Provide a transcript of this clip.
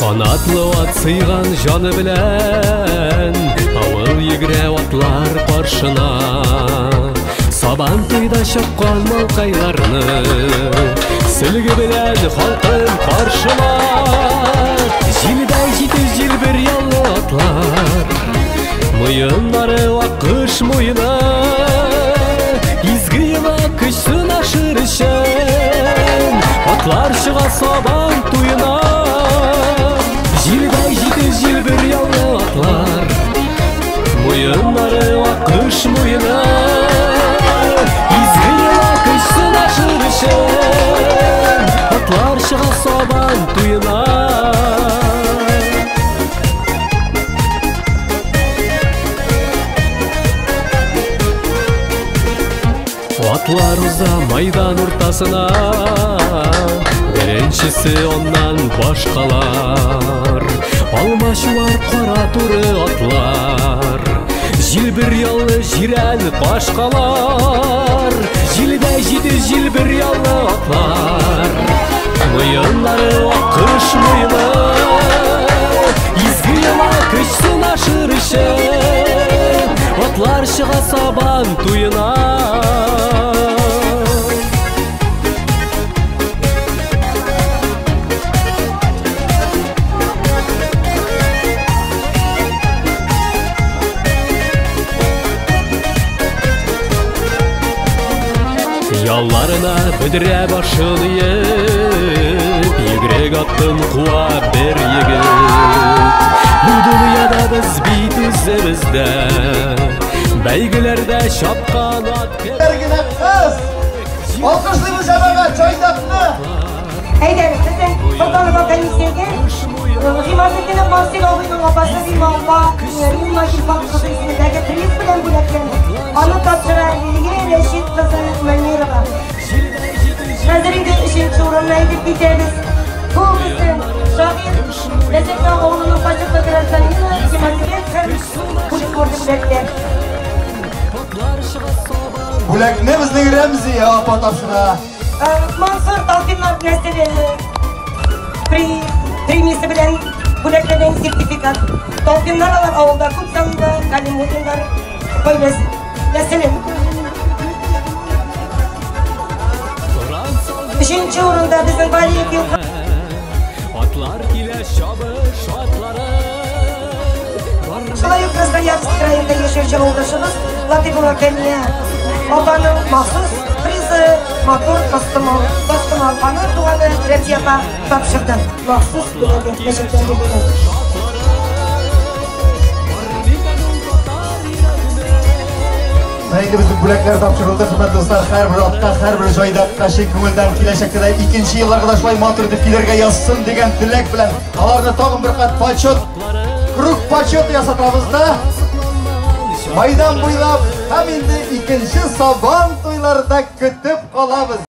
Канатлы ат сыйган җаны белән, авыл йөгерә атлар каршына. Сабан туйда чапкан малкайларны сөлге белән халкым каршыла. Җилдәй җитез җилбер яллы атлар, муеннары аккош муены. Изге йола көч сынашыр өчен атлар чыга сабан туена. Җилдәй җитез җилбер яллы атлар, муеннары аккош муены. Изге йола көч сынашыр өчен атлар чыга сабан туена. Атлар уза майдан уртасына, беренчесе аннан башкалар. Алмачуар кара туры атлар, җилбер яллы җирән кашкалар. Җилдәй җитез җилбер яллы атлар, муеннары аккош муены. Изге йола көч сынашыр өчен атлар чыга сабан туена. Ялларына бөдрә башын иеп, йөгерек атын куа бер егет. Бу дөньяда без бит үзебездә, бәйгеләрдә чапкан ат кебек. Бер генә кыз! Алкышлыйбыз җәмәгать, җайдакны! Әйдәгез, безнең Солтанова комиссиягә Гыймазетдинов Марсель абыйның апасы Римма апа, Римма Илфак кызы исемендәге приз белән бүләкләнде. Аны тапшыра Лилия Рәшит кызы Мөнирова. Хәзер инде өченче урынны әйтеп китәбез. Бу безнең шагыйрь Ләззәт авылының почетлы гражданины Тимофеев һәм культурный бүләкләр. Бүләкне безнең Рәмзия апа тапшыра. Мансур Талпиннар нәселе премиясе белән бүләкләгән сертификат. Талпиннар алар авылда күп санлы Калимуллиннар гаиләсе нәселе. Өченче урында безнең Валиев Илһам. Атлар килә чабыш атлары. Шулай ук Красноярск краенда яшәүче авылдашыбыз Латыйпова Кәмия апаның махсус призы матур тастымал. Тастымал аны туганы Рәмзия апа тапшырды. Махсус бүләге мәчеттән бирелгән. Менә инде безнең бүләкләр тапшырылды, хөрмәтле дуслар, һәрбер атка, һәрбер җайдакка чын күңелдән киләчәктә дә икенче елларга да шулай матур итеп килергә язсын дигән теләк белән аларны тагын бер кат почет, круг почет ясатабыз да. Майдан буйлап һәм инде икенче сабан туйларда көтеп калабыз.